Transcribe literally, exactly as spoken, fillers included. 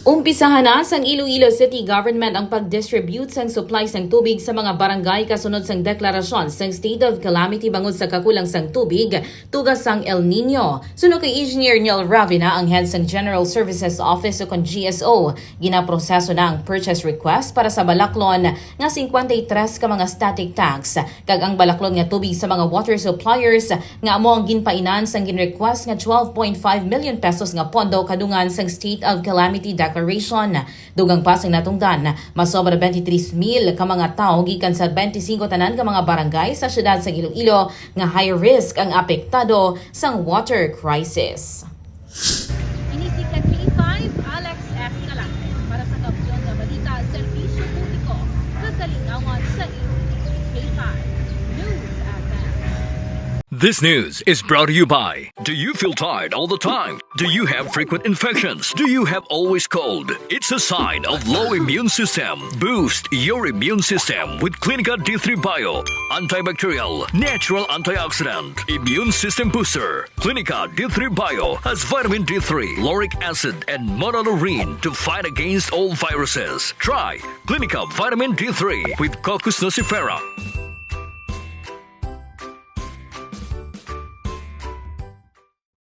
Umpisahan na sang Iloilo City Government ang pag-distribute sang supply sang tubig sa mga barangay kasunod sang deklarasyon sang state of calamity bangod sa kakulang sang tubig tuga sang El Nino. Suno kay Engineer Neil Ravina, ang head sang General Services Office o kon G S O, ginaproseso na ang purchase request para sa balaklon nga singkwenta y tres ka mga static tanks, kag ang balaklon nga tubig sa mga water suppliers nga amo ang ginpainan sang gin-request nga twelve point five million pesos nga pondo kadungan sang state of calamity declaration. Dugang pa sang natungdan, masobra twenty-three mil ka mga tawo gikan sa twenty-five tanan ka mga barangay sa siyudad sang Iloilo nga high risk ang apektado sang water crisis. Ini si K five, Alex Escalante, para sa Kampiyon nga Balita, Serbisyo Publiko, Kagalingawan sa Iloilo. K five News F M. This news is brought to you by: Do you feel tired all the time? Do you have frequent infections? Do you have always cold? It's a sign of low immune system. Boost your immune system with Clinica D three Bio, antibacterial, natural antioxidant, immune system booster. Clinica D three Bio has vitamin D three, lauric acid, and monolaurin to fight against all viruses. Try Clinica Vitamin D three with Cocos nucifera.